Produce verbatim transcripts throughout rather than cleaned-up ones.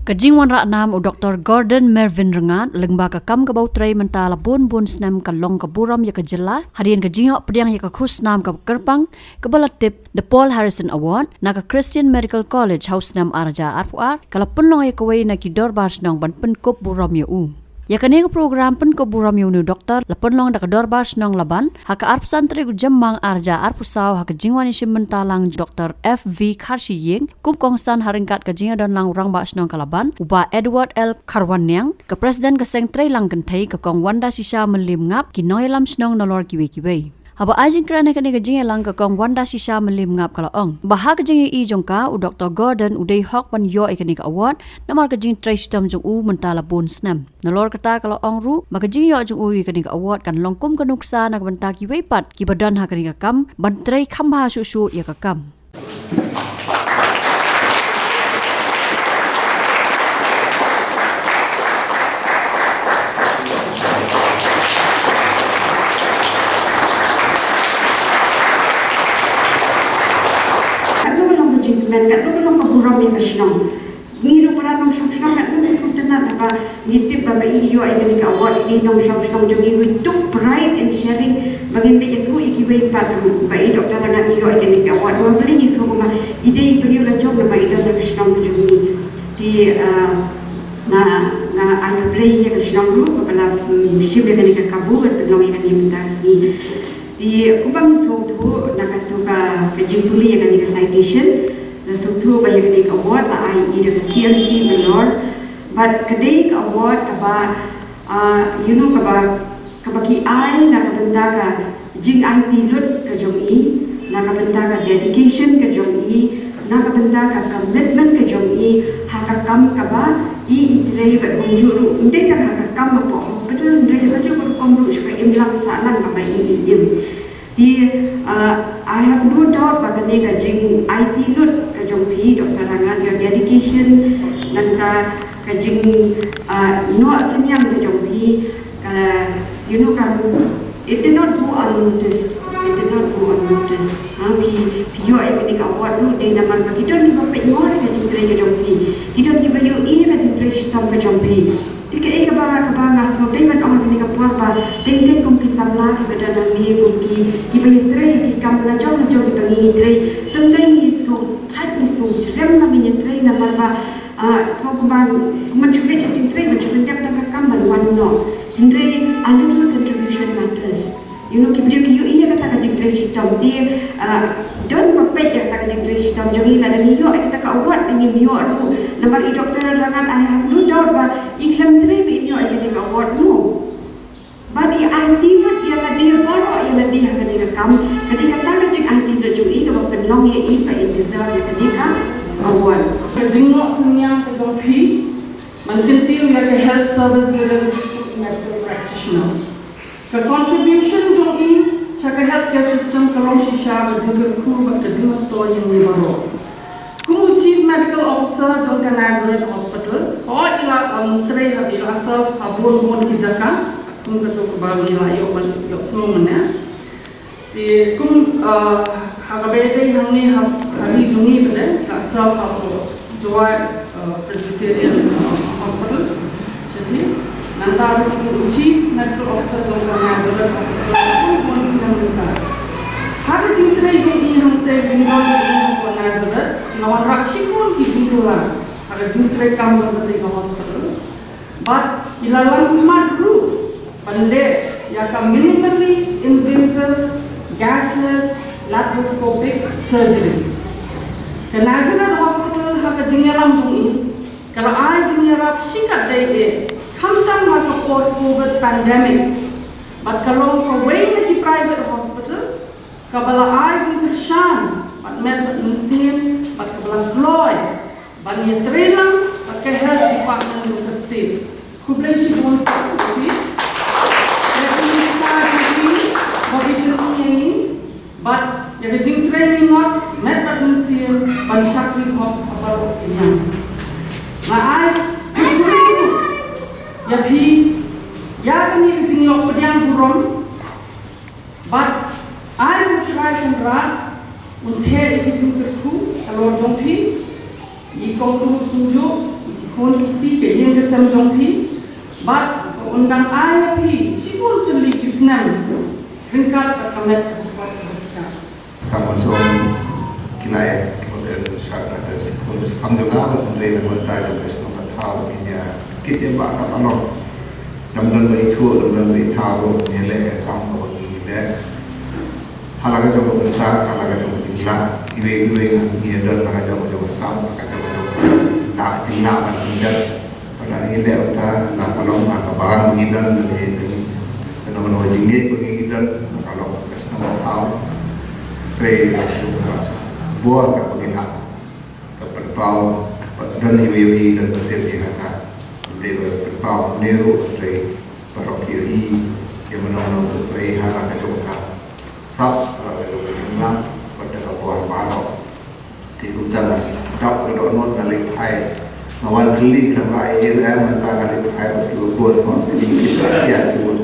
Ka jingwanrah nam u Doktor Gordon Mervyn Rngat lyngba ka kam kaba u trei mynta la bun bun snem ka long ka burom ïa ka jylla hadien ka jingïoh pdiang ïa ka khusnam kaba kyrpang kaba la tip The Paul Harrison Award na ka Christian Medical College ha u snem ar hajar arphew ar, ka la pynlong ïa kawei na ki dorbar shnong ban pynkup burom ïa u. Ïa kane ka program pynkup burom ïa u ne u doktor la pynlong da ka dorbar shnong Laban ha ka arphew san tarik u Jymmang ar hajar arphew saw ha ka jingwan ïashim bynta lang Doktor F V Kharshiing kum u kongsan ha ryngkat ka jingïadon lang u rangbah shnong ka Laban u Bah Edward L Kharwanniang, ka president ka seng treilang kynthei ka Kong Wanda Shisha Mylliem Ngap, ki nongïalam shnong nalor kiwei kiwei. Haba ai jingkren ha kane ka jingïalang ka Kong Wanda Shisha Mylliem Ngap ka la ong ba ha ka jingïohi jong ka u Doktor Gordon u dei hok ban ïoh ïa kane ka award namar ka jingtrei shitom jong u mynta la bun snem. Nalor kata ka la ong ruh ba ka jingïoh jong u ïa kane ka award kan long kum ka nuksa na ka bynta kiwei pat kiba don ha kane ka kam ban trei kham bha shuh shuh ïa ka kam. Katno ka long ka jingkmen, katno ka long ka burom ïa ka shnong. Ngi ruh para nongshong shnong katno ngi sngewtynnat haba ngi tip ba ba i ïoh ïa kane ka award, i nongshong shnong jong ngi, wi took pride in sharing ba ngin leit ïathuh ïa kiwei pat ba i Doktor Rngat i ïoh ïa kane ka award. Namar balei ngi sngew kumba i dei i briew la jong namar i don ha ka shnong ka jong ngi. Te, ah, nga, nga ai khublei ïa ka shnong ruh kaba la, mm, shim ïa kane ka kabu ban pynlong ïa kane mynta ka sngi. Te kumba ngi sngewthuh na katu ka, ka jingpule ïa kane ka citation, la sngewthuh ba ïa kane ka award la ai ïa ka C M C Vellore. Bad ka dei ka award kaba, ah, you know, kaba, kaba ki ai na ka bynta ka jingaiti lut ka jong i, na ka bynta ka dedication ka jong i, na ka bynta ka commitment ka jong i ha ka kam kaba i i trei bad kumjuh ruh. Ym dei tang ha ka kam hapoh hospital, hynrei ha kajuh ka rukom ruh shu ka imlang sahlang kaba i i im. Te, uh, I have no doubt ba kane ka jingaiti lut ka jong phi, Doktor Rngat, your dedication, nangta ka jing, uh, noh synñiang ka jong phi, ka, you know, ka, it did not go unnoticed. It did not go unnoticed. Ha, phi, phi ïoh ïa kane ka award ruh dei namar ba ki don kiba peit noh ïa ka jingtrei ka jong phi. Ki don kiba ïohi ïa ka jingtrei shitom ka jong phi. Te kaei kaba, kaba nga sngewdei ban ong ha kane ka por ba teng teng kum ki samla kiba don hangne, kum ki, kiba ïatrei ha ki kam la jong la jong kiba ngi ngi trei. Sngewdei ngi sngewthait, ngi sngewsyriem ba ngin ïatrei namar ba, ah, sngew kumba, kumba shu leit sha jingtrei ban shu pynjah tang ka kam ban wan noh. Hynrei a little contribution matters. You know, ki briew ki ïohi ïa kata ka jingtrei shitom. Te, ah, don ba peit ïa kata ka jingtrei shitom jong ngi, lada ngi ïoh ïa kata ka award, ngim ïoh ruh. Namar i Doktor Rngat, I have no doubt ba i khlem trei ba in ïoh ïa kane ka award, no. Bad i aiti lut ïa lade baroh ïa lade ha kane ka kam. Ka dei kata ka jingaiti lut jong i kaba pynlong ïa i ba i deserve ïa kane ka award. Ka jingnoh synñiang ka jong phi ban kyntiew ïa ka health service delivery to medical practitioner. Ka contribution jong i sha ka healthcare system ka long shisha ka jingkyrkhu bad ka jingmyntoi ïa ngi baroh. Kum u Chief Medical Officer jong ka Nazareth Hospital, hooid i la, um, trei ha, i la serve ha bun bun ki jaka, kum kato kaba ngi la ïoh ban ïohsngew mynne. Te kum, uh, ha kaba ïadei hangne ha, ha ri jong ngi pat, i la serve ha Jowai, uh, Presbyterian, uh, Hospital. Shane nangta ruh u Chief Medical Officer jong ka Nazareth Hospital, bun bun snem mynta. Ha ka jingtrei jong i hangtei, ka jingdon jong i ha ka Nazareth, nga wanrah shibun ki jingkylla ha ka jingtrei kam jong katei ka hospital. Bad i la lam khmat ruh ban leh ïa ka minimally invasive gasless laparoscopic surgery. Ka Nazareth Hospital ha ka jingïalam jong i ka la ai jingïarap shikatdei eh, khamtam ha ka por covid pandemic. Bad ka long kawei na ki private hospital kaba la ai jingkyrshan bad met bad mynsiem bad kaba la kloi ban ïatrei lang bad ka health department jong ka state. Khublei shibun sir, khublei. Ïa ka jingkyrshan jong phi ba phi kyrkhu ïa ngi bad ïa ka jingtrei ngi ngot met bad mynsiem ban shakri hok ha baroh ki liang. Nga ai khublei ïa phi ïa kane ka jingïoh pdiang burom. Bad ai ba U Trai Kynrad un theh ïa ki jingkyrkhu halor jong phi, i kong Turu kumjuh, Khun ki kti ka ïing ka sem jong phi, bad un dang ai ïa phi shibun tylli ki snem ryngkat bad ka met ka pyrkhat ka pyrkhat. Sa mon song ki lai ki mon den sa na den si khun sa kam jong nga ba pynrei na mon tai jong ka shnong ka thaw ki nia kit ïa ba ka panong. Dam don ba ithuh dam don ba ithaw ruh ngi leh kam ba ngi leh. Ha la ka jong ka bynta, ha la ka jong ka jinglah, iwei iwei ngan ïa don la ka jong ka jong ka sam, la ka jong ka jong ka lah jinglah ban ïa don. Pada ngi leh uta na ka long na ka balang ngi don na ngi don. Na mano jingngeit ba ngi don na ka long ka shnong ka thaw. Trei la ka bor ka ba ngi lah. Ka pynpaw ba don iwei iwei don ba tip ïa kata. Dei ba pynpaw ne ruh trei ba rok ïa i ïa mano mano trei ha la ka jong ka. Sap la ka jong ka jinglah ba da ka bor baroh. Te kumta nga dap ka dohnud nga leit phai. Nga wan kylli khlem rah ïa ei ruh mynta nga leit phai bad kiba bun mo. Te ki la ïa ki bun.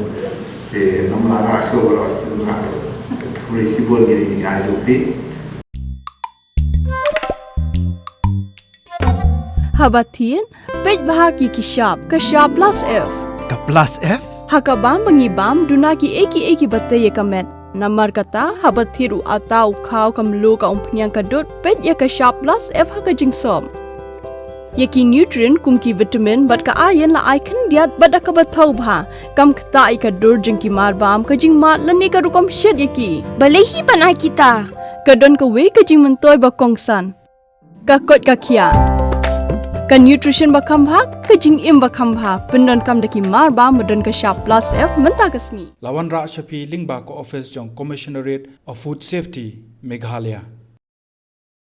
Te ngam lah rah shuh baroh shuh nga. Khublei shibun ïa i ai jong phi. Haba thied, peit bha ki ki shap, ka shap plus F. Ka plus F? Ha ka bam ba ngi bam, duna ki ei ki ei ki ba tei ïa ka met. Namar kata, haba thied u ata u khaw ka mluh ka umphniang ka dud, peit ïa ka shap plus F ha ka jingsop. Ïa ki nutrient kum ki vitamin bad ka iron la ai khyndiat bad da kaba thaw bha. Kam ktah ïa ka dur jong ki mar bam ka jingmad lane ka rukom shet ïa ki. Balei hi ban ai kita? Ka don kawei ka jingmyntoi ba kongsan. Ka koit ka khiah. Ka nutrition ba kham bha, ka jingim ba kham bha. Pyndonkam da ki mar bam ba don ka shap plus F mynta ka sngi. La wanrah sha phi lyngba ka office jong Commissionerate of Food Safety, Meghalaya.